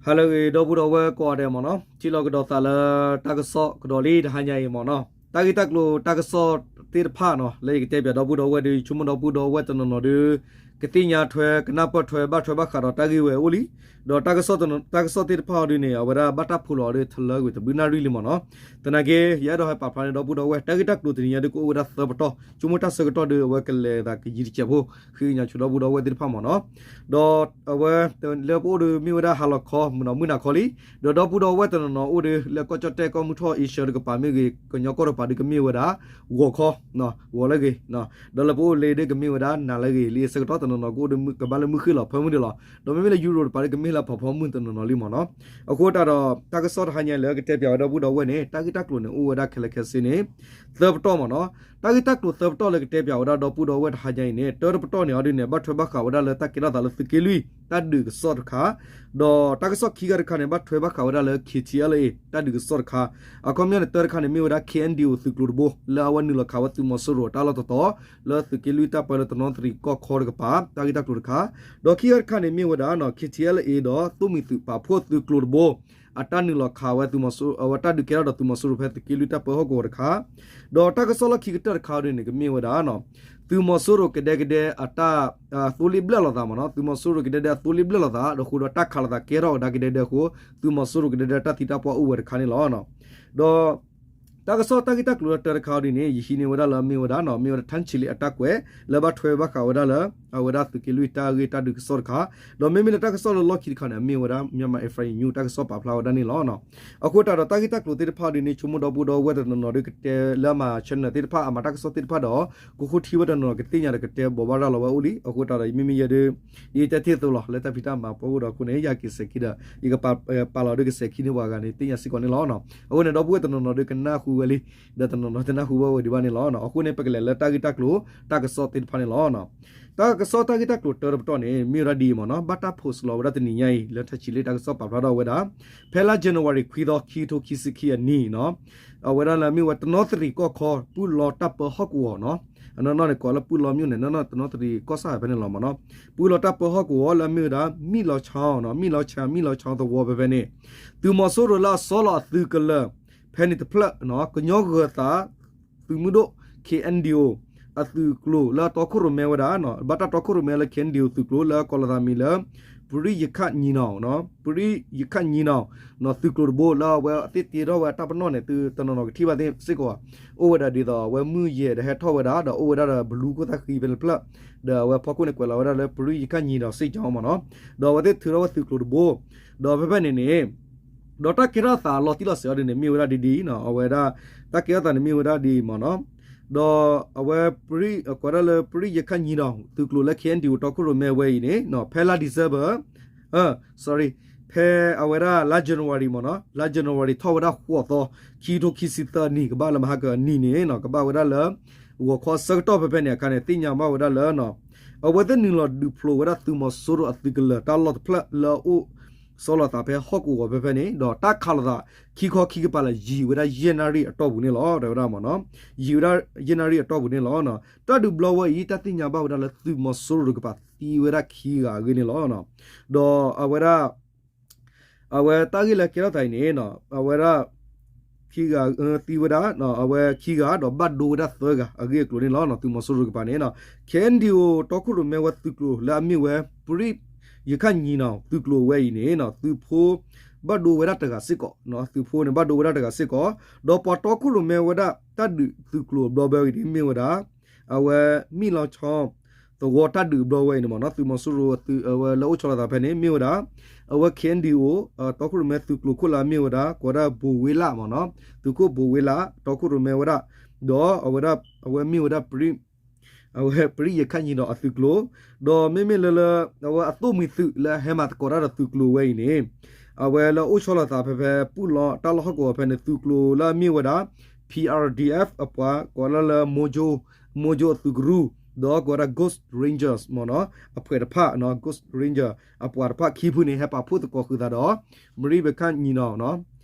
ဟါလၢအဂ့ၤ ဒီပုၢ်ဒီဝဲၢ်ကိးဂၤဒဲးမ့ၢ်နီၤ, ထံၣ်လိာ်ကဒီးသးလၢတၢ်ကစီၣ်ကဒီးလံတဟါညါအံၤမ့ၢ်နီၤ, တၢ်ဂ့ၢ်တၢ်ကျိၤတၢ်ကစီၣ်သ့ၣ်တဖၣ်နီၤ လၢယကတဲပၠးဒီပုၢ်ဒီဝဲၢ်ဒီး ယဆိကမိၣ်ဒီပုၢ်ဒီဝဲၢ်တနီၤနီၤဒီး ကသ့ၣ်ညါထွဲ ကနၢ်ပၢၢ်ထွဲ ဘၣ်ထွဲဘၣ်ဃးဒီးတၢ်ဂ့ၢ်ဝဲအိၣ်လံ, ဒီးတၢ်ကစီၣ်တၢ်ကစီၣ်သ့ၣ်တဖၣ်အီၤဒုန့ၣ် အဝဲဒၣ်ဘၣ်တၢ်ဖိးလီၤအီၤဒီး ထလၢကွံာ်တဘျုးနၣ်ရံၣ်လံမ့ၢ်နီၤ, သနာ်က့ ယအဲၣ်ဒိးဟဲပာ်ဖျါန့ၢ်ဒီပုၢ်ဒီဝဲၢ် တၢ်ဂ့ၢ်တၢ်ကျိၤတနံၤညါဒုကအိၣ်ဝဲဒၣ်သၢပတီၢ်, ဆိကမိၣ်တၢ်ဆၢကတီၢ်ဒီး အဝဲကလဲၤသးကယံၤတစဲးဖိ ဃ့ကညးဆိဒီပုၢ်ဒီဝဲၢ်သ့ၣ်တဖၣ်မ့ၢ်နီၤ, ဒီးအဝဲ လၢပအိၣ်ဒီးမ့ၢ်ဝဲဒၣ်ဟါလီၤခီ မုၢ်နၤခီလံ, ဒီးဒီပုၢ်ဒီဝဲၢ်တနီၤနီၤအိၣ်ဒီး လၢကီၢ်ကၠီၣ်တဲၣ်ကီၢ်မုၢ်ထီၣ် အ့ရှၢတကပၤမ့ၢ်ဂ့ၤ ကညီကီၢ်တကပၤဒီးကမ့ၢ်ဝဲဒၣ် ဂီၤခီ ဂီၤလၢအဂ့ၤ, ဒီးလၢပအိၣ်လၢဒုကမ့ၢ်ဝဲဒၣ်နၤလၢအဂ့ၤ, လံအဆၢကတီၢ်တနီၤနီၤကအိၣ်ဒီးကဘၣ်လၢမုၢ်ဃ့ၢ်လီၤဖၢမုၢ်ဒံးလီၤ, ဒီးမ့မ့ၢ်လၢယူရိပၤဒီးကမ့ၢ်လၢဖီဖီမုၢ်တနီၤနီၤလံမ့ၢ်နီၤ, အဃိသတးဒီး တၢ်ကစီၣ်တဟါညါလၢကတဲပၠးဝဲဒီပုၢ်ဒီဝဲၢ်န့ၣ် တၢ်ဂ့ၢ်တၢ်ကျိၤန့ၣ်အိၣ်ဝဲဒၣ်ခဲလၢာ်ခဲဆ့န့ၣ် သၢပတီၢ်မ့ၢ်နီၤ, တၢ်ဂ့ၢ်တၢ်ကျိၤသၢပတီၢ်လၢကတဲပၠးဝဲဒၣ်ဒီပုၢ်ဒီဝဲၢ်တဟါညါအံၤန့ၣ် တၢတပတီၢ်န့ၣ်အီၤဒုန့ၣ် ဘၣ်ထွဲဘၣ်ဃးဝဲဒၣ်လၢတၢ်ကဲထီၣ်သးလၢသုးက့လွံၢ် တၢ်ဒုးကစီၣ်တခါ, ဒီးတၢ်ကစီၣ်ခံဂၤတခါန့ၣ် ဘၣ်ထွဲဘၣ်ဃးဝဲဒၣ်လၢ KTLA တၢ်ဒုးကစီၣ်တခါ, အခီပညီန့ၣ် တၢတခါန့ၣ် မ့ၢ်ဝဲဒၣ် KNDO သုးကျိၤတဘိ လၢအဝဲနုာ်လီၤခးဝဲသုးမီၤစိရိၤအတၢ်လီၢ်တတီၤ လၢသုးက့လွံၢ်တၢ်ပၢလၢတနီသရံၣ်ကီၢ်ခီတကပၤ တၢ်ဂ့ၢ်တၢ်ကျိၤတခါ, ဒီးခံဂၤတခါန့ၣ် မ့ၢ်ဝဲဒၣ် KTLA ဒီးသိၣ်မှံၤသုးပာ်ဖှိၣ်သုးကျိၤတဘိ အတၢ်နုာ်လီၤခးဝဲသုးမီၤစိရိၤ အဝဲတၢ်ဒုးကဲထီၣ်ဒီးသုးမီၤစိရိၤဖဲသုးက့လွံၢ်တၢ်ပၢဟီၣ်ကဝီၤတခါ, ဒီးတၢ်ကစီၣ်လီၢ်ခံကတၢၢ်တခါအီၤဒုန့ၣ် ကမ့ၢ်ဝဲဒၣ် သုးမီၤစိရိၤကဒဲကဒဲအတၢ် သိလ့ၣ်ဘျဲၣ်လိာ်သးမ့ၢ်နီၤ, သုးမီၤစိရိၤကဒဲကဒဲအသိလ့ၣ်ဘျဲၣ်လိာ်သး ဒီးဃိဒီးတၢ်ခးလိာ်သးကဲထီၣ်ကဒါကဒဲကဒဲအဃိ သုးမီၤစိရိၤကဒဲကဒဲတၢ်သံတၢ်ပှၢ်အိၣ်ဝဲတခါန့ၣ်လီၤ. ဒီး တၢ်ကစီၣ်တၢ်ဂ့ၢ်တၢ်ကျိၤလၢတၢတခါအီၤဒုန့ၣ် ယဟံးန့ၢ်ဝဲဒၣ်လၢမ့ၢ်ဝဲဒၣ်နီၤ မ့ၢ်ဝဲဒၣ် ထၣ်ဆံးလ့အတၢ်ကွဲး လၢဘၣ်ထွဲဘၣ်ဃးဝဲဒၣ်လၢ အဝဲဒၣ်သုးက့လွံၢ်တၢ်ဂ့ၢ်တၢ်ဒုးကစီၣ်တခါ, ဒီးမ့မ့ၢ်လၢတၢ်ကစီၣ်လၢလီၢ်ခံတခါန့ၣ် အမ့ၢ်ဝဲဒၣ် Myanmar Infrared News တၢ်ကစီၣ်ပာ်ဖျါဝဲဒၣ်န့ၣ်လီၤ. အဃိသတးဒီးတၢ်ဂ့ၢ်တၢ်ကျိၤသ့ၣ်တဖၣ်အီၤဒုန့ၣ် ဆိကမိၣ်ဒီပုၢ်ဒီဝဲၢ်တနီၤနီၤဒီးကတဲလၢအမၤ channel သ့ၣ်တဖၣ် အမၤတၢ်ကစီၣ်သ့ၣ်တဖၣ်ဒီး ကဃိထံဝဲတနီၤနီၤကသ့ၣ်ညါဒီးကတဲဘိးဘၣ်ရၤလီၤဝဲအိၣ်လံ, အဃိသတးဒီး မ့မ့ၢ်ယဲဒု ဒ်တဲတ့ၢ်အသိးလီၤ လၢတၢ်ဖံးတၢ်မၤပှၤအိၣ်ဒီးအဃိန့ၣ် ယကစဲးခံဒီး ယကပာ်လီၤဒီးကစဲးခံန့ၢ်ပှၤဂၤန့ၣ် သ့ၣ်ညါစ့ၢ်ကီးန့ၣ်လီၤ. အဃိန့ၣ် ဒီပုၢ်ဝဲၢ်တနီၤနီၤဒီးကနၢ်ဟူဝဲလံ, ဒီးတနီၤနီၤတနၢ်ဟူဝဲဝဲဒံးဘၣ်န့ၣ်လီၤ. အဃိန့ၣ် ပကလဲၤလၢတၢ်ဂ့ၢ်တၢ်ကျိၤ တၢ်ကစီၣ်သ့ၣ်တဖၣ်န့ၣ်လီၤ. တၢ်ကစီၣ်တၢ်ဂ့ၢ်တၢ်ကျိၤတၢတပတီၢ်န့ၣ် မ့ၢ်ဝဲဒၣ်ဒ်အံၤမ့ၢ်နီၤ, ဘၣ်တၢ် post လီၤဝဲဒၣ်တနံၤညါအံၤ လၢထၣ်ဆံးလ့တၢ်ကစီၣ်ပာ်ဖျါထီၣ်ဝဲဒၣ် ဖဲလါ January ခွံသီ ခံကထိခံဆံခံအနံၣ်နီၤ, အဝဲဒၣ်လၢမ့ၢ်ဝဲတနီသရံၣ်ကီၢ်ခီ ပုၢ်လီတၢ်ပၢဟီၣ်ကဝီၤနီၤ, အနီၢ်နီၢ်န့ၣ် ကိးလၢပုၢ်လီမၠိၣ်န့ၣ် နီၢ်နီၢ်တနီသရံၣ်ကီၢ်ဆၣ်ဖဲန့ၣ်လီၤမ့ၢ်နီၤ, ပုၢ်လီတၢ်ပၢဟီၣ်ကဝီၤလၢအမ့ၢ်ဝဲဒၣ် မံၣ်လီၤဆါနီၤ, မံၣ်လီၤဆါ မံၣ်လီၤဆါသဝီဖဲဖဲန့ၣ် သုးမီၤစိရိၤလၢအဆီလီၤအသုးကလၢၤ ဖဲန့ၣ်တဖျၢၣ် ကညီဂၢၤသး သုးမုၢ်ဒိၣ် KNDO အသုးကျိၤလၢအတီခိၣ်ရိၣ်မဲဝဲဒၣ် ဘၣ်တၢ်တီခိၣ်ရိၣ်မဲလၢ KNDO သုးကျိၤလၢကိးလီၤသးမံၤလၢ ပရံယခၣ်ညီနီၤ, ပရံယခၣ်ညီနီၤ သုးကျိၤတဘိလၢအဝဲသ့ၣ်တ့ထီၣ်ဝဲအတၢ်ပနီၣ်န့ၣ် သုတနီၤနီၤကထံၣ်ဘၣ်သ့ၣ်စ့ၢ်ကီးဘၣ်, အိၣ်ဝဲဒၣ်ဒ်သိးအဝဲမုၢ်ယဲၢ်ဒီးဟဲထီၣ်ဝဲဒၣ် ဒီးအိၣ်ဝဲဒၣ်ဒီးဘလူခိၣ်သၣ်ဃံဖဲန့ၣ်တဖျၢၣ်, ဒီးအဝဲဖီခိၣ်န့ၣ်ကွဲးလီၤဝဲဒၣ်လၢပရံယခၣ်ညီဒီးစ့ၣ်ကၠီမ့ၢ်နီၤ, ဒီးအဝဲသ့ၣ်ထုးထီၣ်ဝဲသုးကျိၤတဘိ, ဒီးဖဲဖဲန့ၣ်န့ၣ် ဒီးတၢ်ကဲထီၣ်သးလီၤတံၢ်လီၤဆဲးအီၤဒ်န့ၣ် မ့ၢ်ဝဲဒၣ်ဒ်ဒ်နီၤ, အဝဲဒၣ် တၢ်ကဲထီၣ်သးန့ၣ်မ့ၢ်ဝဲဒၣ်ဒ်အံၤမ့ၢ်နီၤ, ဒီးအဝဲ ပရံယခၣ်ညီနီၤ သုးကျိၤလၢ KNDO တီခိၣ်ရိၣ်မဲဝဲအံၤန့ၣ် ဖဲလါ December sorry ဖဲအဝဲဒၣ်လါ January မ့ၢ်နီၤ, လါ January ထီၣ်ဝဲဒၣ်ဃိးသီ ခံကထိခံဆံသၢနံၣ် ကဘၣ်လၢမဟါကအနံၤန့ၣ်နီၤ ကဘၣ်ဝဲဒၣ်လၢ ဂီၤခီဆၢကတီၢ်ဖဲဖဲန့ၣ်အခါန့ၣ် သ့ၣ်ညါဘၣ်ဝဲဒၣ်လၢ အဝဲသ့ၣ်နုာ်လီၤဒုးဖျိးဝဲဒၣ်သုးမီၤစိရိၤအသုးကလၢၤတၢ်လီၢ်တဖျၢၣ်လၢအအိၣ်ဆီလီၤသးဖဲဟီၣ်ကဝီၤဖဲဖဲန့ၣ် ဒီးတၢ်ခးလိာ်သးခံခီခံကပၤလၢယံာ်ဝဲဒၣ်ယဲၢ်နၣ်ရံၣ်အတီၢ်ပူၤန့ၣ်လီၤ တဲဝဲဒၣ်မ့ၢ်နီၤ, ယံာ်ဝဲဒၣ်ယဲၢ်နၣ်ရံၣ်အတီၢ်ပူၤန့ၣ်လီၤ. တၢ်ဒုးဘျီဝဲအံၤတၢ်သ့ၣ်ညါဘၣ်ဝဲဒၣ်လၢသုးမီၤစိရိၤတကပၤသံဝဲဒၣ်ခံဂၤအဂ့ၢ်န့ၣ်လီၤ. ဒီးအဝဲဒၣ် အဝဲတၢ်ဂ့ၢ်လၢကဲထီၣ်သးအံၤန့ၣ် အဝဲဒၣ် ခံဂၤသံဝဲဒၣ် အဝဲခံဂၤ ဒီးဘၣ်ဒိဝဲဒၣ်သၢဂၤအဂ့ၢ်အကျိၤန့ၣ်လီၤ. သုးမီၤစိရိၤတကပၤန့ၣ် KNDO တီခိၣ်ရိၣ်မဲဝဲသုးကျိၤလၢအမ့ၢ်ဝဲ ပရံယခၣ်ညီနီၤ သုးကျိၤဝဲအံၤန့ၣ် သုးဖိ ဘၣ်ဒိဝဲဒၣ်တဂၤစ့ၢ်ကီး, သုးဖိန့ၣ်ဘၣ်ဒိဝဲဒၣ်တဂၤစ့ၢ်ကီး, ဒီးပှၤတီခိၣ်ရိၣ်မဲဝဲဒၣ်တၢ်ဒုးသုးကျိၤအဘျီဘၢအံၤန့ၣ်မ့ၢ်ဝဲဒၣ် အဝဲမံၣ်လီၤဆီ သဝီတၢ်ဒုးအဘျီဝဲအံၤန့ၣ်မ့ၢ်နီၤ သုးမီၤစိရိၤအသုးအဝဲလၢအိၣ်ဆီလီၤသးဖဲန့ၣ် မ့ၢ်ဝဲဒၣ် အဝဲ KNDO တီခိၣ်ရိၣ်မဲသုးကျိၤခိၣ်လၢအမ့ၢ်ဝဲဒၣ် ကိးဝဲဒၣ်ဘိးဝ့လးမ့ၢ်နီၤ သုးခိၣ်ဘိးဝ့လး တီခိၣ်ရိၣ်မဲဝဲဒၣ် ဒီးအဝဲဒၣ် အဝဲမ့ၢ်ဝဲဒၣ် အဝဲပရံယခၣ်ညီနီၤအသုးကျိၤ ဒီးမ့မ့ၢ်လၢလၢ အဝဲအသိၣ်မှံၤသုးလၢအဟဲမၤသကိးတၢ်ဒီးသုးကျိၤဝဲအံၤန့ၣ် အဝဲလၢအိၣ်ဆီလီၤသးဖဲဖဲ ပုၢ်လီတၢ်လီၢ်ဟီၣ်ကဝီၤဖဲန့ၣ် သုးကျိၤလၢအမ့ၢ်ဝဲဒၣ် P R D F အပှၤကိးလၢလၢ မိကၠိအသုးကရူၢ် ဒီးကိးဝဲဒၣ် Ghost Rangers မ့ၢ်နီၤ အဖှဲးတဖၣ် Ghost Ranger အပှၤတဖၣ်ခံဖုန့ၣ် ဟဲပာ်ဖှိၣ်သကိးဃုာ်သးဒီး ပရံယခၣ်ညီနီၤ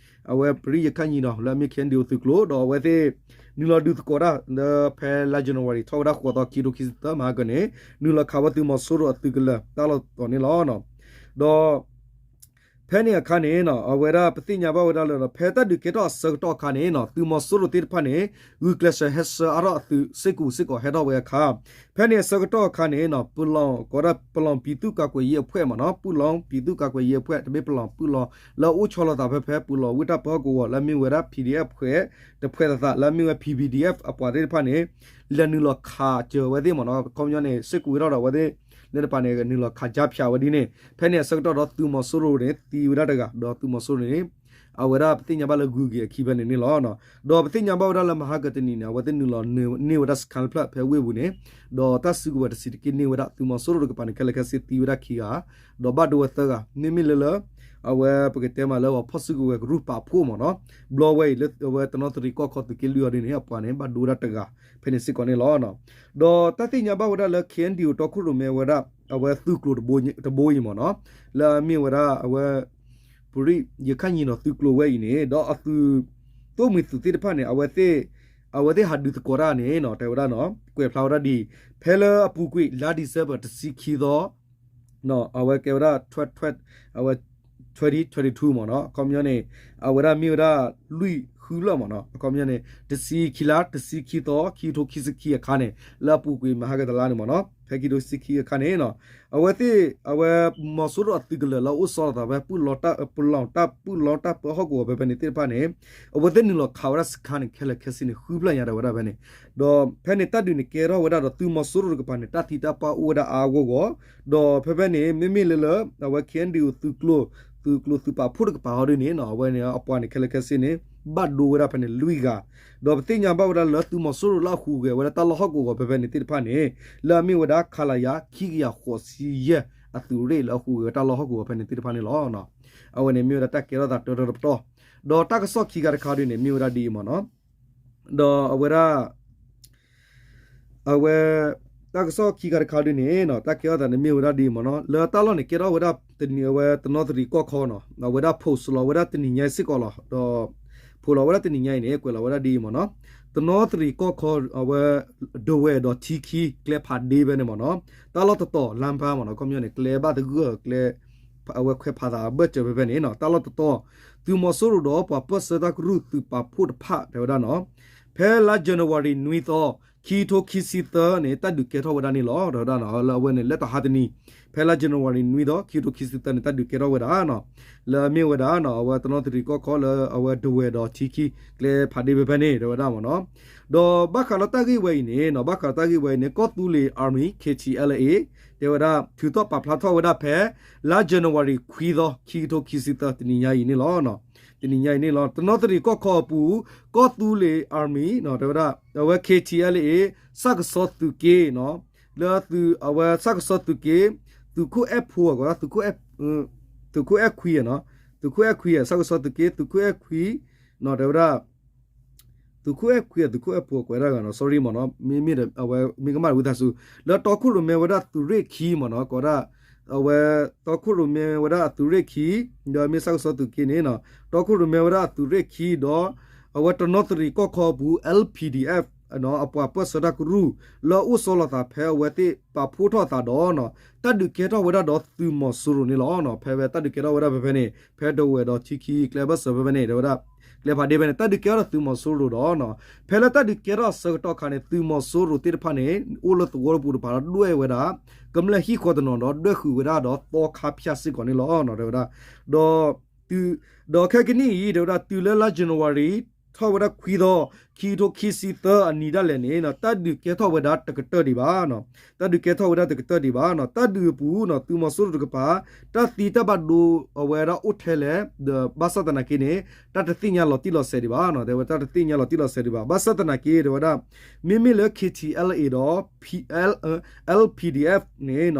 အဝဲပရံယခၣ်ညီနီၤ လၢအမ့ၢ် KNDO သုးကျိၤ ဒီးအဝဲသ့ၣ် နုာ်လီၤဒုးသကိးတၢ်လၢဖဲလါ January ထီၣ်ဝဲဒၣ်ဃိးသီ ခံကထိခံဆံသၢမဟါကန့ၣ် နုာ်လီၤခးဝဲသုးမီၤစိရိၤအသုးကလၢၤတၢ်လီၢ်တတီၤန့ၣ်လီၤ. ဒီး ဖဲန့ၣ်အခါန့ၣ် အဝဲဒၣ်ပသ့ၣ်ညါဘၣ်ဝဲဒၣ်လၢ ဖဲတၢ်ဒုးကဲထီၣ်အဆၢကတီၢ်အခါန့ၣ် သုးမီၤစိရိၤသ့ၣ်တဖၣ်န့ၣ် ဂုာ်ကျဲးစၢးဟဲဆှၢအါထီၣ်အသုးစ့ၢ်ကီးစ့ၢ်ကီးဟဲထီၣ်ဝဲအခါ ဖဲန့ၣ်အဆၢကတီၢ်အခါန့ၣ် ပလီၢ် ကီးဒၣ် ပလီၢ်ပံၤသူၣ်ကးကွဲးယံၤအဖှဲၣ်မ့ၢ်နီၤ ပလီၢ်ပံၤသူၣ်ကးကွဲးယံၤအဖှဲၣ် တမ့ၢ်ပလီၢ် ပလီၢ်လၢအအိၣ်ဆီလီၤသးဖဲဖဲ ပလီၢ်ဝ့ၢ်တၢ်ပၢဟီၣ်ကဝီၤ လၢအမ့ၢ်ဝဲဒၣ် PDF အဖှဲၣ် တဖှဲၣ်သးသး လၢအမ့ၢ်ဝဲ PVDF အပှၤသ့ၣ်တဖၣ်န့ၣ် လဲၤနုာ်လီၤခးစၢၤဝဲသ့ၣ်မ့ၢ်နီၤ ခီပညီန့ၣ် စ့ၢ်ကီးဝဲထီၣ်ဒီးအဝဲသ့ၣ် လၢတပၤန့ၣ် နုာ်လီၤခးကၠါဖၠးဝဲဒ်န့ၣ် ဖဲန့ၣ်အဆၢကတီၢ်ဒီးသုးမီၤစိရိၤန့ၣ် သံဝဲဒၣ်တဂၤ ဒီးသုးမီၤစိရိၤန့ၣ် အဝဲဒၣ်ပသ့ၣ်ညါဘၣ်လၢဂုၤက့ၤအခံဖဲန့ၣ်န့ၣ်လီၤ. ဒီးပသ့ၣ်ညါဘၣ်ဝဲဒၣ်လၢမဟါကတနံၤန့ၣ် အဝဲသ့ၣ်နုာ်လီၤန့ၢ်ဝဲဒၣ်စခါတဖျၢၣ်ဖဲဝ့ၢ်ပူၤန့ၣ် ဒီးတၢ်စုကဝဲၤတဆံးတက့ၢ်န့ၢ်ဝဲဒၣ် သုးမီၤစိရိၤတကပၤန့ၣ် ခဲလၢာ်ခဲဆ့သံဝဲဒၣ်ခံဂၤ ဒီးဘၣ်ဒိဝဲသၢဂၤ မ့မ့ၢ်လၢလၢ အဝဲပကတဲမးလၢပှၤဖီၣ်စုကဝဲၤကရူၢ်ပာ်ဖှိၣ်မ့ၢ်နီၤ ဘျီဝဲအံၤလၢအဝဲတနီသရံၣ်ကီၢ်ခီသုးက့လွံၢ်အီၤဒ်န့ၣ် အပှၤန့ၣ် ဘၣ်ဒိဝဲဒၣ်တဂၤ ဖဲန့ၣ်စ့ၢ်ကီးန့ၣ်လီၤ. ဒီးတၢ်သ့ၣ်ညါဘၣ်ဝဲဒၣ်လၢ KNDO တီခိၣ်ရိၣ်မဲဝဲဒၣ် အဝဲသုးကျိၤတဘိအံၤမ့ၢ်နီၤ လၢအမ့ၢ်ဝဲဒၣ်အဝဲ ပူၤရံၣ် ယခါညီၣ်နီၤသုးကျိၤဝဲအံၤန့ၣ် ဒီးအသုးသိၣ်မှံၤသုးသ့ၣ်တဖၣ်န့ၣ် အဝဲသ့ၣ် အဝဲသ့ၣ်ဟးဒုးသကိးတၢ်န့ၣ်နီၤ တဲဝဲဒၣ်နီၤ ကွဲးဖျါဝဲဒၣ်ဒ်အံၤ ဖဲလၢအပူၤကွံာ် လါ December တဆံခံသီ အဝဲကဲဝဲဒၣ် အဝဲ twenty twenty-two မ့ၢ်နီၤ အခီပညီန့ၣ် အဝဲဒၣ်မ့ၢ်ဝဲဒၣ်လွံၢ်ဃုလၢာ်မ့ၢ်နီၤ အခီပညီန့ၣ် တဆံခံလါ တဆံခံသီ ခံကထိခံဆံခံအခါန့ၣ် လၢအပူၤကွံာ်မဟါကတလါန့ၣ်မ့ၢ်နီၤ ဖဲခံကထိခံဆံခံအခါန့ၣ် အဝဲသ့ၣ် အဝဲမီၤစိရိၤအသုးကလၢာ်လၢအအိၣ်ဆီလီၤသးဖဲ ပူၣ်လီၤတၢ် ပူၣ်လီၤတၢ်ပၢဟီၣ်ကဝီၤဖဲဖဲန့ၣ်သ့ၣ်တဖၣ်န့ၣ် အဝဲသ့ၣ်နုာ်လီၤခးဝဲဒၣ်စခါန့ၣ် ခဲလၢာ်ခဲဆ့န့ၣ် ဃုဖျၢၣ်ညါတဲဝဲဒၣ်ဖဲန့ၣ် ဒီးဖဲန့ၣ်တၢ်ဒုးန့ၣ်ကဲထီၣ်ဝဲဒၣ်ဒီးသုးမီၤစိရိၤတကပၤန့ၣ် တၢ်သံတၢ်ပှၢ်အိၣ်ဝဲဒၣ်အါအါဂီၢ်ဂီၢ် ဒီးဖဲဖဲန့ၣ် မ့မ့ၢ်လၢလၢ အဝဲ KNDO သုးကျိၤ သုးကျိၤသုးပာ်ဖှိၣ်တကပၤအီၤဒ်န့ၣ် အဝဲန့ၣ်အပှၤန့ၣ် ခဲလၢာ်ခဲဆ့န့ၣ် ဘၣ်ဒိဝဲဒၣ်ဖဲန့ၣ်လွံၢ်ဂၤ ဒီးပသ့ၣ်ညါဘၣ်ဝဲဒၣ်လၢသုးမီၤစိရိၤလၢအဟူးဂဲၤဝဲဒၣ်တၢ်လီၢ်ဟီၣ်ကဝီၤဖဲဖဲန့ၣ်သ့ၣ်တဖၣ်န့ၣ် လၢအမ့ၢ်ဝဲဒၣ် ခလရ ခံကယၤဃိးဆံယဲၢ် အသုးရ့ၣ်လၢအဟူးဂဲၤဝဲတၢ်လီၢ်ဟီၣ်ကဝီၤဖဲန့ၣ်သ့ၣ်တဖၣ်န့ၣ်လီၤ. အဝဲန့ၣ်မ့ၢ်ဝဲဒၣ်တၢ်ကဲထီၣ်သးတၢတၢတပတီၢ် ဒီးတၢ်ကစီၣ်ခံခါတခါဒ်န့ၣ် မ့ၢ်ဝဲဒၣ်ဒ်အံၤမ့ၢ်နီၤ ဒီးအဝဲဒၣ် အဝဲ တၢ်ကစီၣ်ခံခါတခါဒ်န့ၣ်နီၤ တၢ်ကဲထီၣ်သးန့ၣ်မ့ၢ်ဝဲဒၣ်ဒ်အံၤမ့ၢ်နီၤ လၢတၢ်လီၢ်န့ၣ်ကဲထီၣ်ဝဲဒၣ်တနံၤအဝဲတနီသရံၣ်ကီၢ်ခီနီၤ အဝဲဒၣ် post လီၤဝဲဒၣ်တနံၤညါအံၤစ့ၢ်ကီးလီၤ ဒီး post လီၤဝဲဒၣ်တနံၤညါအံၤန့ၣ် ကွဲးလီၤဝဲဒၣ်ဒ်အံၤမ့ၢ်နီၤ တနီသရံၣ်ကီၢ်ခီ အဝဲ ဒဝဲၢ်ဒီးထံခံ ကျဲဖးဒ့ဖဲန့ၣ်မ့ၢ်နီၤ တၢ်လီၢ်တတီၤလါဖးမ့ၢ်နီၤ ခီပညီန့ၣ် ကျဲဘၣ်သဂၢၢ်ကျဲ အဝဲခွဲးဖးသးအဘၢၣ်စၢၤဖဲဖဲန့ၣ်နီၤ တၢ်လီၢ်တတီၤ သုးမီၤစိရိၤဒီးပှၤပၢၢ်ဆၢတၢ်ကရူၢ်သုးပာ်ဖှိၣ်တဖၣ်တဲဝဲဒၣ်နီၤ ဖဲလါ January နွံသီ ခံကထိခံဆံသၢန့ၣ် တၢ်ဒုးကဲထီၣ်ဝဲဒၣ်န့ၣ်လီၤ တဲဝဲဒၣ်နီၤ လၢအဝဲန့ၣ် လၢတဟါတနံၤ ဖဲလါ January နွံသီ ခံကထိခံဆံသၢန့ၣ် တၢ်ဒုးကဲထီၣ်ဝဲဒၣ်နီၤ လၢအမ့ၢ်ဝဲဒၣ်နီၤ အဝဲတနီသရံၣ်ကီၢ်ခီလၢအဝဲဒဝဲၢ်ဒီးထံခံ ကျဲဖးဒ့ဖဲဖဲန့ၣ် တဲဝဲဒၣ်မ့ၢ်နီၤ ဒီးဘၣ်ဃးလၢတၢ်ဂ့ၢ်ဝဲအံၤန့ၣ်နီၤ ဘၣ်ဃးလၢတၢ်ဂ့ၢ်ဝဲအံၤန့ၣ် ကီၢ်သူလ့ၤ Army KTLA တဲဝဲဒၣ် ထုးထီၣ်ပာ်ဖျါထီၣ်ဝဲဒၣ်ဖဲ လါ January ခွံသီ ခံကထိခံဆံသၢ တနံၤညါအံၤန့ၣ်လီၤ တနံၤညါအံၤန့ၣ်လီၤ တနီသရံၣ်ကီၢ်ခီအပူၤ ကီၢ်သူလ့ၤ Army တဲဝဲဒၣ် အဝဲ KTLA စၢ်ကစီၣ်သုးက့နီၤ လၢသုး အဝဲစၢ်ကစီၣ်သုးက့ သုးခိၣ်အဲၣ်ဖိ အကိးဒၣ် သုးခိၣ်အဲၣ်ခွံနီၤ သုးခိၣ်အဲၣ်ခွံ စၢ်ကစီၣ်သုးက့ သုးခိၣ်အဲၣ်ခွံ တဲဝဲဒၣ် သုးခိၣ်အဲၣ်ခွံ သုးခိၣ်အဲၣ်ဖိ ကွဲးဒၣ်ဂၤနီၤ sorry မ့ၢ်နီၤ မ့မ့ၢ်ဒီး အဝဲမ့ၢ်ကမၣ်တဝံသးစူၤ လၢတီခိၣ်ရိၣ်မဲဝဲဒၣ်သုးရ့ၣ်ခံမ့ၢ်နီၤ ကိးဒၣ် အဝဲ တီခိၣ်ရိၣ်မဲဝဲဒၣ်အသုးရ့ၣ်ခံ ဒီးမ့ၢ်စၢ်ကစီၣ်သုးက့န့ၣ်နီၤ တီခိၣ်ရိၣ်မဲဝဲဒၣ်အသုးရ့ၣ်ခံ ဒီး အဝဲတနီသရံၣ်ကီၢ်ခီအပူၤ L P D F အပှၤပၢၢ်ဆၢတၢ်ကရူၢ် လၢအအိၣ်ဆီလီၤသးဖဲအဝဲသ့ၣ်ပာ်ဖှိၣ်ထီၣ်အသးဒီးနီၤ တၢ်ဒုးကဲထီၣ်ဝဲဒၣ်ဒီးသုးမီၤစိရိၤန့ၣ်လီၤ. ဖဲဝဲတၢ်ဒုးကဲထီၣ်ဝဲဒၣ်ဖဲဖဲန့ၣ် ဖဲဒဝဲၢ်ဒီးထံခံကျဲဘၢၣ်စၢၤဖဲဖဲန့ၣ် တဲဝဲဒၣ် ကျဲဖးဒ့ဖဲန့ၣ် တၢ်ဒုးကဲထီၣ်ဒီးသုးမီၤစိရိၤဒီးနီၤ ဖဲလၢတၢ်ဒုးကဲထီၣ်အဆၢကတီၢ်အခါန့ၣ် သုးမီၤစိရိၤသ့ၣ်တဖၣ်န့ၣ် အိၣ်လၢသဝီတပူၤတဖၣ်ဒီးဒွဲၣ်ဝဲဒၣ် ကမျၢၢ်ဟံၣ်ဃီတနီၤဒီးဒွဲၣ်ဃုာ်ဝဲဒၣ်ဒီးသီခါဖၠၣ်စ့ၢ်ကီးန့ၣ်လီၤ. တဲဝဲဒၣ် ဒီး ဒီးခဲကနံၣ်အံၤ တဲဝဲဒၣ်တုၤလၢလါ January ထီၣ်ဝဲဒၣ်ခွံသီ ခံကထိခံဆံသၢအနံၤဒၣ်လဲာ်န့ၣ် တၢ်ဒုးကဲထီၣ်ဝဲဒၣ်တကတၢၢ်ဒံးဘၣ် တၢ်ဒုးကဲထီၣ်ဝဲဒၣ်တကတၢၢ်ဒံးဘၣ်နီၤ တၢ်ဒုးအပူၤနီၤ သုးမီၤစိရိၤတကပၤ တၢ်သံတၢ်ဘၣ်ဒိအဝဲဒၣ်အိၣ်ထဲလဲၣ် ဒီးဘၣ်ဆၣ်သနာ်က့န့ၣ် တၢ်တသ့ၣ်ညါလီၤတံၢ်လီၤဆဲးဒံးဘၣ်နီၤ တဲဝဲတၢ်တသ့ၣ်ညါလီၤတံၢ်လီၤဆဲးဒံးဘၣ် ဘၣ်ဆၣ်သနာ်က့တဲဝဲဒၣ် မ့မ့ၢ်လၢ K T L A ဒီး L P D F န့ၣ်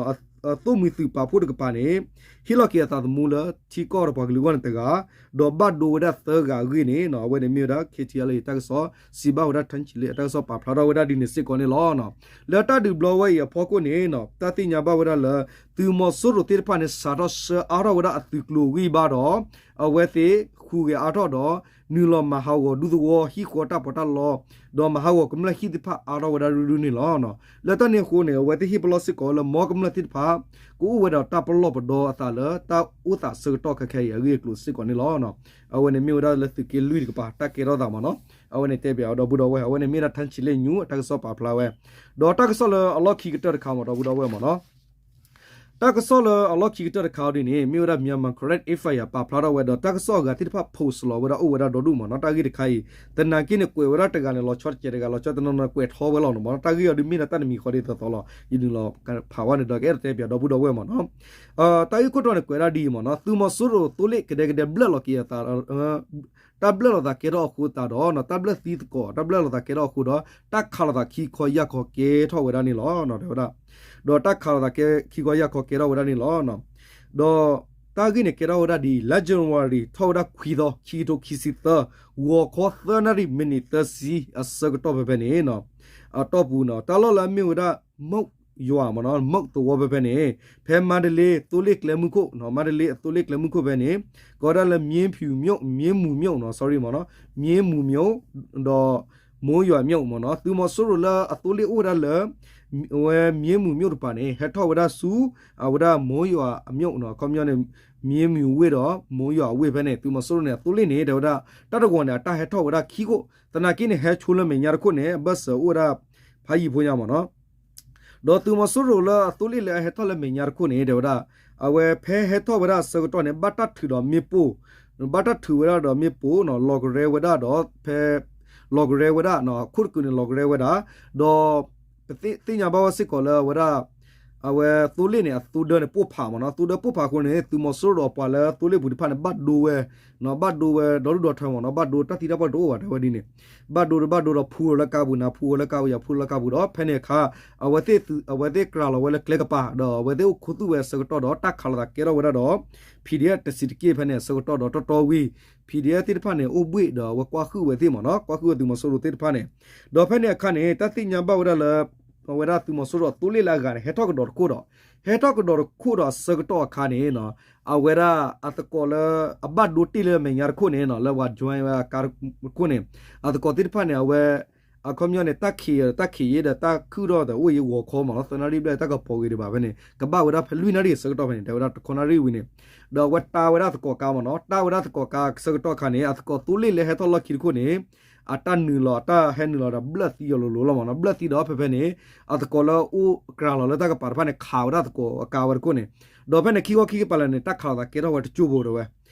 အသိၣ်မှံၤသုးပာ်ဖှိၣ်တကပၤန့ၣ် ဟ့ၣ်လီၤက့ၤအသးသမူလၢထံကီၢ်ဒီးပှၤကလုာ်အဂီၢ်န့ၣ်တဂၤ ဒီးဘၣ်ဒိဝဲဒၣ်သၢဂၤအဂ့ၢ်န့ၣ် အဝဲန့ၣ်မ့ၢ်ဝဲဒၣ် K T L A တၢ်ကစီၣ် စံးဘၣ်ဝဲဒၣ် ထၢၣ်ကၠံလ့ အတၢ်ကစီၣ်ပာ်ဖျါထီၣ်ဝဲဒၣ်ဒ်န့ၣ်စ့ၢ်ကီးန့ၣ်လီၤ. လၢတၢ်ဒုးဘျီဝဲအံၤအဖီခိၣ်န့ၣ် တၢ်သ့ၣ်ညါဘၣ်ဝဲဒၣ်လၢ သုးမီၤစိရိၤသ့ၣ်တဖၣ်န့ၣ် စးထီၣ်ဆှၢအါထီၣ်ဝဲဒၣ်အသုးကျိၤအဂံၢ်ဘါဒီး အဝဲသ့ၣ်ဟူးဂဲၤအါထီၣ်ဒီး နုာ်လီၤမၤဟးဂီၤဒူသဝီ ဟံၣ်ဃီတၢ်ပီးတၢ်လီ ဒီးမၤဟးဂီၤကမျၢၢ်ဟံၣ်သ့ၣ်တဖၣ်အါထီၣ်ဝဲဒၣ်ရုၢ်ရုၢ်န့ၣ်လီၤ. လၢတၢ်န့ၣ်အဃိန့ၣ် အဝဲသ့ၣ်ဟ့ၣ်ပလီၢ်စ့ၢ်ကီးလၢမ်ကမျၢၢ်သ့ၣ်တဖၣ် ကအိၣ်ဝဲဒီးတၢ်ပလီၢ်ပဒီအသးလၢတၢ်အိၣ်သးဆၢကတီၢ်ခဲခဲအံၤအဂ့ၢ်အကျိၤစ့ၢ်ကီးန့ၣ်လီၤ. အဝဲန့ၣ်မ့ၢ်ဝဲဒၣ်လၢသုးက့လွံၢ်တကပၤ တၢ်ကဲထီၣ်သးမ့ၢ်နီၤ. အဝဲန့ၣ်တဲပၠးဒီပုၢ်ဒီဝဲၢ် အဝဲန့ၣ်မ့ၢ်ဒၣ် ထန်းချီလေး news တၢ်ကစီၣ်ပာ်ဖျါဝဲ, ဒီးတၢ်ကစီၣ်လၢအလီၢ်ခံကတၢၢ်တခါမ့ၢ်ဒီပုၢ်ဒီဝဲၢ်မ့ၢ်နီၤ. တၢ်ကစီၣ်လၢအလီၢ်ခံကတၢၢ်တခါအံၤဒ်န့ၣ် မ့ၢ်ဝဲဒၣ် Myanmar Karen Affairs ပာ်ဖျါထီၣ်ဝဲဒီး တၢ်ကစီၣ်အဂၤသ့ၣ်တဖၣ် post လီၤဝဲဒၣ်အိၣ်ဝဲဒၣ်ဒီဒူၣ်မ့ၢ်နီၤ. တၢ်ဂ့ၢ်တခါအံၤ သနာ်က့န့ၣ် ကွဲးဝဲဒၣ်တဂၤန့ၣ် လီၤဆီတစဲးတဂၤ လီၤဆီတနီၤနီၤ ကွဲးထီဝဲလီၤန့ၣ်မ့ၢ်နီၤ. တၢ်ဂ့ၢ်အံၤဒ်မ့ၢ်ဒၣ်တၢ်တမံၤဃီဒ်သိးသိးလီၤ. ယနုာ်လီၤဖးဝဲန့ၣ်ဒီး ကအဲၣ်ဒိးတဲပၠးဒီပုၢ်ဒီဝဲၢ်မ့ၢ်နီၤ. တၢ်ဂ့ၢ်ခိၣ်တီန့ၣ် ကွဲးဒၣ်ဒ်အံၤမ့ၢ်နီၤ. သုးမီၤစိရိၤသိလ့ၣ်ကဒဲကဒဲဘျၢၣ်လီၤက့ၤအသး တၢ်ဘျၢၣ်လီၤသးကဲထီၣ်အဃိသတးဒီး တၢ်ဘျၢၣ်သံသကိး တၢ်ဘျၢၣ်လီၤသးကဲထီၣ်အဃိဒီး တၢ်ခးလိာ်သးခံခီယၢ်ခီကဲထီၣ်ဝဲဒၣ်န့ၣ်လီၤ တဲဝဲဒၣ်. ဒီးတၢ်ခးလိာ်သးခံခီယၢ်ခီကဲထီၣ်ဝဲဒၣ်န့ၣ်လီၤ. ဒီးတၢ်ဂ့ၢ်န့ၣ်ကဲထီၣ်ဝဲဒၣ်ဒ်အံၤ လါ January ထီၣ်ဝဲဒၣ်ခွံသီ ခံကထိခံဆံသၢ ဂီၤခီသၢနၣ်ရံၣ်မံးနံးသၢဆံအဆၢကတီၢ်ဖဲဖဲန့ၣ် အတီၢ်ပူၤနီၤ တၢ်လီၢ်လၢအမ့ၢ်ဝဲဒၣ် မုၢ်ယွၤမ့ၢ်နီၤ မုၢ်သဝီဖဲဖဲန့ၣ် ဖဲမါတလ့သိလ့ၣ်ကျဲမုၢ်ခိၣ် မါတလ့အသိလ့ၣ်ကျဲမုၢ်ခိၣ်ဖဲန့ၣ် ကိးဝဲဒၣ်လၢ မြင်းဖြူမြို့ မြင်းမူမြို့နီၤ sorry မ့ၢ်နီၤ မြင်းမူမြို့ ဒီး မိုးရွာမြို့မ့ၢ်နီၤ သုးမီၤစိရိၤလၢအသိလ့ၣ်အိၣ်ဝဲဒၣ်လၢ ဝဲ မြင်းမူမြို့တကပၤန့ၣ် ဟဲထီၣ်ဝဲဒၣ်ဆူ အဝဲဒၣ် မိုးရွာမြို့နီၤ အခီပညီန့ၣ် မြင်းမူဝ့ၢ်ဒီး မိုးရွာဝ့ၢ်ဖဲန့ၣ် သုးမီၤစိရိၤန့ၣ် အသိလ့ၣ်န့ၣ် တဲဝဲဒၣ် တၢ်တဂီၤန့ၣ် အတၢ်ဟဲထီၣ်ဝဲဒၣ်ခံခိၣ် သနာ်က့န့ၣ် ဟဲဆိလၢမဲာ်ညါတခိၣ်န့ၣ် အဘၢၣ်စၢၤအိၣ်ဝဲဒၣ် ဖးယံၤဖိညါမ့ၢ်နီၤ ဒီးသုးမီၤစိရိၤလၢအသိလ့ၣ်လၢအဟဲထီၣ်လၢမဲာ်ညါတခိၣ်န့ၣ် တဲဝဲဒၣ် အဝဲဖဲဟဲထီၣ်ဝဲဒၣ်အဆၢကတီၢ်န့ၣ် ဘၣ်တၢ်ထုးဒီးမ့ၣ်ပိၢ် ဘၣ်တၢ်ထုးဝဲဒၣ်ဒီးမ့ၣ်ပိၢ်နီၤ လီၤကရဲဝဲဒၣ်ဒီးဖဲ လီၤကရဲဝဲဒၣ်နီၤ အခိၣ်တကုာ်န့ၣ် လီၤကရဲဝဲဒၣ် ဒီး ပသ့ၣ်ညါဘၣ်ဝဲစ့ၢ်ကီးလၢအဝဲဒၣ် အဝဲသိလ့ၣ်န့ၣ် အသိဒၢန့ၣ် ပိၢ်ဖးမ့ၢ်နီၤ သိဒၢပိၢ်ဖးအဃိန့ၣ် သုးမီၤစိရိၤဒီးပှၤလၢသိလ့ၣ်ပူၤတဖၣ်န့ၣ် ဘၣ်ဒိဝဲ ဘၣ်ဒိဝဲဒီဒူၣ်ဒီထၢမ့ၢ်နီၤ ဘၣ်ဒိတၢ်သံတၢ်ပှၢ်တအိၣ်ဘၣ် တဲဝဲဒ်န့ၣ် ဘၣ်ဒိဒီးဘၣ်ဒိဒီးဖူအီၤလၢကါပူၤနၤ ဖူအီၤလၢကါပူၤယၤ ဖူလၢကါပူၤဒီး ဖဲန့ၣ်အခါ အဝဲသ့ၣ် အဝဲသ့ၣ်ကြၤလီၤဝဲလၢကျဲကပၤ ဒီးအဝဲသ့ၣ်အိၣ်ခူသူၣ်ဝဲအဆၢကတီၢ်ဒီး တၢ်ခးလိာ်သးကဲထီၣ်ဝဲဒၣ်ဒီး PDF တဆံးတက့ၢ်ဖဲန့ၣ်အဆၢကတီၢ်ဒီးတီတီဝံၤ PDF သ့ၣ်တဖၣ်န့ၣ် အိၣ်ဘှ့ၣ်ဒီးအဝဲကွၢ်ဟုၣ်ဝဲသ့ၣ်မ့ၢ်နီၤ ကွၢ်ဟုၣ်ဝဲသုးမီၤစိရိၤသ့ၣ်တဖၣ်န့ၣ် ဒီးဖဲန့ၣ်အခါန့ၣ် တၢ်သ့ၣ်ညါဘၣ်ဝဲဒၣ်လၢ အဝဲဒၣ်သုးမီၤစိရိၤအသိလ့ၣ်လၢအဂၤန့ၣ် ဟဲထီၣ်ကဒီးတခိၣ်ဒီး ဟဲထီၣ်ကဒီးတခိၣ်ဒီးအဆၢကတီၢ်အခါန့ၣ် အဝဲဒၣ်အသကိးလၢအဘၣ်ဒိတ့ၢ်လၢမဲာ်ညါတခိၣ်န့ၣ် လၢပှၤ join ဝဲအကါတခိၣ်န့ၣ် အသကိးသ့ၣ်တဖၣ်န့ၣ် အဝဲ အခီပညီန့ၣ် တၢ်ခံးဒီးတၢ်ခံးယ့ဒီးတၢ်ခုၣ်ထီၣ်ဒီးအိၣ်ယံၤဂီၤခီမ့ၢ်နီၤ သၢနၣ်ရံၣ်ဘျဲၣ်တၢ်ကပီၤဂ့ၤဒံးဘၣ်ဖဲန့ၣ် ကဘၣ်ဝဲဒၣ်ဖဲလွံၢ်နၣ်ရံၣ်အဆၢကတီၢ်ဖဲန့ၣ် တဲဝဲဒၣ်တခီနၣ်ရံၣ်ဝံၤန့ၣ် ဒီးအဝဲတၢ်ဝဲဒၣ်သကိးကါမ့ၢ်နီၤ တၢ်ဝဲဒၣ်သကိးကါအဆၢကတီၢ်အခါန့ၣ် အသကိးသိလ့ၣ်လၢဟဲထီၣ်လီၢ်ခံတခိၣ်န့ၣ် အတၢ်နုာ်လီၤ အတၢ်ဟဲနုာ်လီၤဒီးဘျၢၣ်သံယီၤလိၤလိၤလီၤမ့ၢ်နီၤ ဘျၢၣ်သံဒီးဖဲဖဲန့ၣ် အသကိးလၢအိၣ်ကြၤလီၤလၢတၢ်ကပၤတဖၣ်န့ၣ် ခးဝဲဒၣ်သကိးအကါဝဲတခိၣ်န့ၣ် ဒီးဖဲန့ၣ်ခံခီခံကပၤလၢာ်န့ၣ် တၢ်ခးလိာ်သးကဲထီၣ်ဝဲတကၠိဖိတဲဝဲ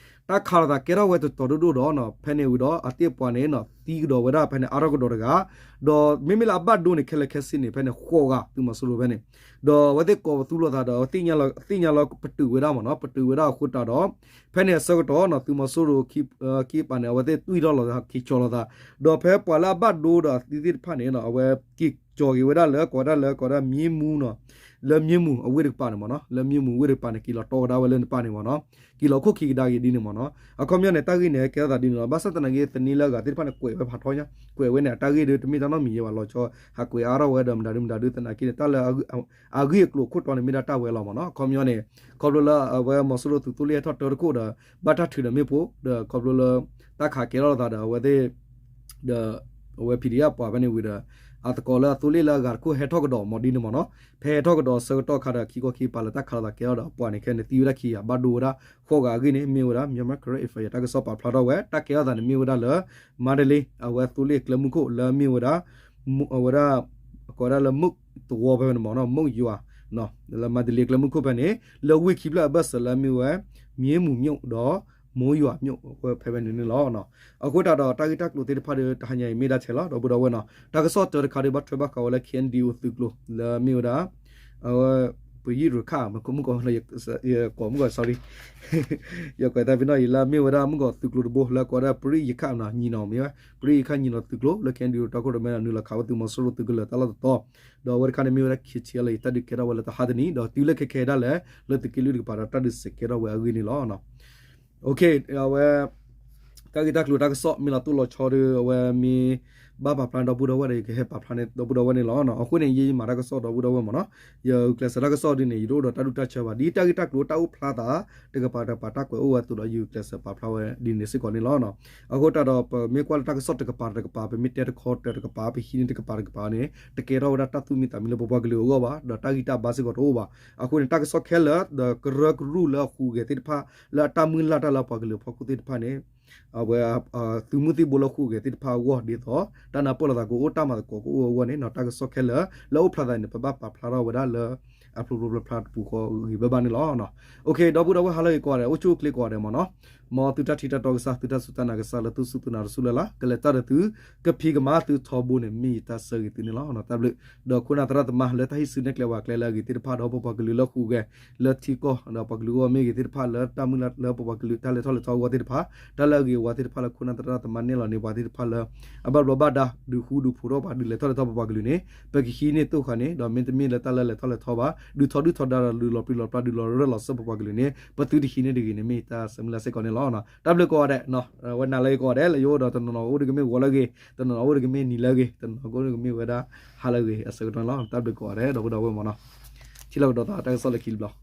တၢ်ခးလိာ်သးကဲထီၣ်ဝဲတတီၤဒိၣ်ဒိၣ်ဒီး ဖဲန့ၣ်ဝံၤဒီး အသ့ၣ်ပှၤန့ၣ် သံကဒီးဝဲဒၣ်ဖဲန့ၣ် အါထီၣ်ကဒီးတဂၤ ဒီးမ့မ့ၢ်လၢအဘၣ်ဒိန့ၣ် ခဲလၢာ်ခဲဆ့န့ၣ် ဖဲန့ၣ်ဃိးဂၤ သုးမီၤစိရိၤဖဲန့ၣ် ဒီးအဝဲသ့ၣ်ကိးပသူလိာ်သးဒီး သ့ၣ်ညါလီၤပတုာ်ဝဲဒၣ်မ့ၢ်နီၤ ပတုာ်ဝဲဒၣ်အဃိသတးဒီး ဖဲန့ၣ်အဆၢကတီၢ်နီၤ သုးမီၤစိရိၤခံကပၤန့ၣ် အဝဲသ့ၣ်တွံၢ်ထီၣ်လိာ်သး က့ၤကၠီၤလိာ်သး ဒီးဖဲပှၤလၢအဘၣ်ဒိဒီးအသံသ့ၣ်တဖၣ်န့ၣ် အဝဲက့ၤကၠီၤက့ၤဝဲဒၣ်လၢ ကိးဝဲဒၣ်လၢ ကိးဝဲဒၣ် မြင်းမူနီၤ လၢ မြင်းမူ အဝ့ၢ်တကပၤန့ၣ်မ့ၢ်နီၤ လၢ မြင်းမူ အဝ့ၢ်တကပၤန့ၣ် က့ၤလီၤတီဝဲဒၣ်ဝဲလၢနပၢ်န့ၣ်မ့ၢ်နီၤ က့ၤလီၤခိၣ်ခံကဒါက့ၤဒ်န့ၣ်မ့ၢ်နီၤ အခီပညီန့ၣ် တၢ်ဂ့ၢ်န့ၣ် ကဲထီၣ်သးဒ်န့ၣ်လီၤ ဘၣ်ဆၣ်သနာ်က့ သန့လၢအဂၤသ့ၣ်တဖၣ်န့ၣ် ကွဲးဝဲဖးထီညါ ကွဲးဝဲန့ၣ် အတၢ်ဂ့ၢ်ဒီးတမ့ၢ်တၢ်နီတမံၤယဲဘၣ် လီၤဆီ ဟးကွဲးအါထီၣ်ဝဲဒီးမတၤဒုမတၤဒုသနာ်က့န့ၣ် တၢ်လၢ အဂ့ၢ်အကျိၤအခိၣ်တီန့ၣ် မ့ၢ်ဒၣ်တၢ်ဝဲလီၤမ့ၢ်နီၤ အခီပညီန့ၣ် ခီဖျိလၢအဝဲမီၤစိရိၤသုးသိလ့ၣ်ဟဲထီၣ်တၢတခိၣ်ဒီး ဘၣ်တၢ်ထုးဒီးမ့ၣ်ပိၢ် ဒီးခီဖျိလၢ တၢ်ခးကဲထီၣ်လိာ်သးဒီးအဝဲသ့ၣ် ဒီး အဝဲ PDF ပှၤဖဲန့ၣ်ဝံၤဒီး အသကိးလၢအသိလ့ၣ်လၢအဂၤတခိၣ်ဟဲထီၣ်ကဒီးမ့ၢ်ဒ်န့ၣ်မ့ၢ်နီၤ ဖဲဟဲထီၣ်ကဒီးအဆၢကတီၢ်ခါဒီး ခံခီခံကပၤလၢတၢ်ခးလိာ်သးကဲထီၣ်ဒီးအပှၤန့ၣ် ခဲန့ၣ်သံဝဲဒၣ်ခံဂၤ ဘၣ်ဒိဝဲဒၣ်ဃိးဂၤအဂ့ၢ်န့ၣ် မ့ၢ်ဝဲဒၣ် Myanmar Karen Affairs တၢ်ကစီၣ်ပာ်ဖျါထီၣ်ဝဲ တၢ်ကဲထီၣ်သးန့ၣ်မ့ၢ်ဝဲဒၣ်လၢ မါတလ့ အဝဲသိလ့ၣ်ကျဲမုၢ်ခိၣ်လၢမ့ၢ်ဝဲဒၣ် အဝဲဒၣ် ကိးဝဲဒၣ်လၢ မုၢ်သဝီဖဲဖဲန့ၣ်မ့ၢ်နီၤ မုၢ်ယွၤ လၢမါတလ့ကျဲမုၢ်ခိၣ်ဖဲန့ၣ် လၢဝ့ၢ်ခံဖျၢၣ်အဘၢၣ်စၢၤလၢအမ့ၢ်ဝဲ မြင်းမူမြို့ ဒီး မိုးရွာမြို့ အဝဲဖဲဖဲန့ၣ်န့ၣ်လီၤ. အဃိသတးဒီး တၢ်ဂ့ၢ်တၢ်ကျိၤသ့ၣ်တဖၣ်ဒီး တဟါညါအံၤမ့ၢ်ဒၣ်ထဲလီၤ ဒီပုၢ်ဒီဝဲၢ်နီၤ တၢ်ကစီၣ်တၢတခါဒီး ဘၣ်ထွဲဘၣ်ဃးဝဲလၢ KNDO သုးကျိၤ လၢအမ့ၢ်ဝဲဒၣ် အဝဲ ပယုၢ်ရခၣ် မ့ၢ်ကီး မ့ၢ်ကီး sorry ယကွဲးတၢ်ဖဲနီၣ်အံၤ လၢအမ့ၢ်ဝဲဒၣ်မ့ၢ်ကီးသုးကျိၤတဘိ လၢကိးဝဲဒၣ် ပရံးယခၣ် ညီနီၤမ့ၢ်ဝဲ ပရံးယခၣ်ညီနီၤသုးကျိၤ လၢ KNDO တၢ်ခိၣ်ရိၣ်မဲဒီး နုာ်လီၤခးဝဲသုးမီၤစိရိၤသုးကလၢၤတၢ်လီၢ်တတီၤ ဒီးအဝဲတခါန့ၣ်မ့ၢ်ဝဲဒၣ် KTLA တၢ်ဒုးကဲထီၣ်ဝဲလၢတဟါတနံၤ ဒီးတုၤလၢခဲခဲဒၣ်လဲာ် လၢသုးက့လွံၢ်တကပၤဒီး တၢ်ဒုးစဲးကဲထီၣ်ဝဲအဂ့ၢ်န့ၣ်လီၤ. အဝဲ တၢ်ဂ့ၢ်တၢ်ကျိၤတၢ်ကစီၣ် မ့ၢ်လီၤတိၢ်လီၤဆီဒီး အဝဲမ့ၢ် ဘၣ်ပာ်ဖျါဒီပုၢ်ဒီဝဲၢ်ဒီး ယကဟဲပာ်ဖျါန့ၢ်ဒီပုၢ်ဒီဝဲၢ်န့ၣ်လီၤ. အဃိန့ၣ် ယမၤတၢ်ကစီၣ်ဒီပုၢ်ဒီဝဲၢ်မ့ၢ်နီၤ, ယကျဲးစၢးတၢ်ကစီၣ်ဒ်န့ၣ် ယတအိၣ်ဒီးတၢ်ဒူၣ်တၢ်ဆၢဘၣ်. ဒ်တၢ်ဂ့ၢ်တၢ်ကျိၤတၢ်အိၣ်ဖျါသး တကပၤတကပၤတၢ်ကွဲးအိၣ်ဝဲအသိးဒီး ယကျဲးစၢးပာ်ဖျါဝဲဒ်န့ၣ်စ့ၢ်ကီးန့ၣ်လီၤ. အဃိသတးဒီး ပမ့ၢ်ကွၢ်လၢတၢ်ကစီၣ်တကပၤတကပၤ ပမ့ၢ်တဲတခီတၢတကပၤ ပဟံးန့ၢ်တကပၤတကပၤန့ၣ် တကဲထီၣ်ဝဲဒၣ်တၢ်သူၣ်မံသးမံလၢပပှၤကလုာ်အဂီၢ်ဘၣ်, ဒီးတၢ်ဂံၢ်တၢ်ဘါစ့ၢ်ကီးတအိၣ်ဘၣ်. အဃိန့ၣ် တၢ်ကစီၣ်ခဲလၢာ် ဒီးကရၢကရိလၢအဟူးဂဲၤသ့ၣ်တဖၣ် လၢအတၢ်မုၢ်လၢ်တၢ်လၢပှၤကလုာ်အဖီခိၣ်သ့ၣ်တဖၣ်န့ၣ် အဝဲ သုးမုၢ်သံၣ်ဘိလၢဟူးဂဲၤသ့ၣ်တဖၣ်အဂီၢ် ဒ်သိး တၢ်နၢ်ပၢၢ်လိာ်သးကအိၣ် တၢ်မၤသကိးကအိၣ်အဂီၢ်န့ၣ်နီၤ, တၢ်ကစီၣ်ခဲလၢာ် လၢအိၣ်ဖျါသးန့ၣ် ပဘၣ်ပာ်ဖျါထီၣ်ဝဲဒၣ်လၢ အဖျိဖျိဖျါဖျါတပူၤဃီဂ့ၤဘၣ်ဘၣ်န့ၣ်လီၤ. ဒီပုၢ်ဒီဝဲၢ်ဟါလၢအဂ့ၤကိးဂၤဒဲး အိၣ်ဆူၣ်အိၣ်ချ့ကိးဂၤဒဲးမ့ၢ်နီၤ, မ်သုတၢ်ထံၣ်တၢ်တီကစၢ် သုတၢ်စူၢ်တၢ်နာ်ကစၢ်လၢသုစူၢ်သုနာ်တစူၢ်လၢ်လၢ် ကလဲၤတၢ်ဒီးသု ကဖံးကမၤသုထီဘိန့ၣ် မ့ၢ်ယတၢ်ဆၢဂ့ၤသုန့ၣ်လီၤ. တၢ်ဘျုး ဒီးခိၣ်နၢ်သရၣ်သမါလၢတၢ်ဟံးစုနဲၣ်ကျဲပှၤကျဲလၢအဂ့ၤသ့ၣ်တဖၣ် ဒီးပပှၤကလုာ်လၢဟူးဂဲၤ လၢထံကီၢ် ဒီးပှၤကလုာ်အဂီၢ်မ့ၢ်ဂ့ၤသ့ၣ်တဖၣ် လၢတၢ်မုၢ်လၢ်လၢပပှၤကလုာ်တၢ်လဲၤထီၣ်လဲၤထီအဂီၢ်သ့ၣ်တဖၣ် တၢ်လၢအဂ့ၤအဝါသ့ၣ်တဖၣ်လၢခိၣ်နၢ်သရၣ်သမါနဲၣ်လီၤန့ၢ်ပှၤသ့ၣ်တဖၣ်လၢ အဘၣ်ဘျီးဘၣ်ဒါ ဒုးဃူဒုးဖိးထီၣ်ပှၤ ဒုးလဲၤထီၣ်လဲၤထီပပှၤကလုာ်န့ၣ် ပကဟံးန့ၢ်သိၣ်ဃာ်န့ၣ် ဒီးမ့တမ့ၢ်လၢတၢ်လၢလဲၤထီၣ်လဲၤထီဘၣ် ဒုးထီဒုၣ်ထီဒါဒီးဒုးလီၤပြံလီၤပြါ ဒုးလီၤရၢၢ်လီၤစၢၢ်ပပှၤကလုာ်န့ၣ် ပသုတဟံးန့ၢ်တဂ့ၤန့ၣ် မ့ၢ်တၢ်ဆၢမုၢ်လၢ်စ့ၢ်ကီးန့ၣ်လီၤ. တၢ်ဘျုးကိးဂၤဒဲး ဝဲနၤလၢအဂ့ၤကိးဂၤဒဲး လၢယအိၣ်ဒီးတနီၤနီၤအိၣ်တဂ့ၤမ့ၢ်ဂီၤလၢအဂ့ၤ တနီၤနီၤအိၣ်တဂ့ၤမ့ၢ်နံၤလၢအဂ့ၤ တနီၤနီၤအိၣ်တဂ့ၤမ့ၢ်ဝဲဒၣ်ဟါလၢအဂ့ၤ အဆၢကတီၢ်န့ၣ်လီၤ. တၢ်ဘျုးကိးဂၤဒဲး ဒီပုၢ်ဒီဝဲၢ်မ့ၢ်နီၤ, ထံၣ်လိာ်ကဒီးသးတၢ်ကစီၣ်လၢခံတဘျီ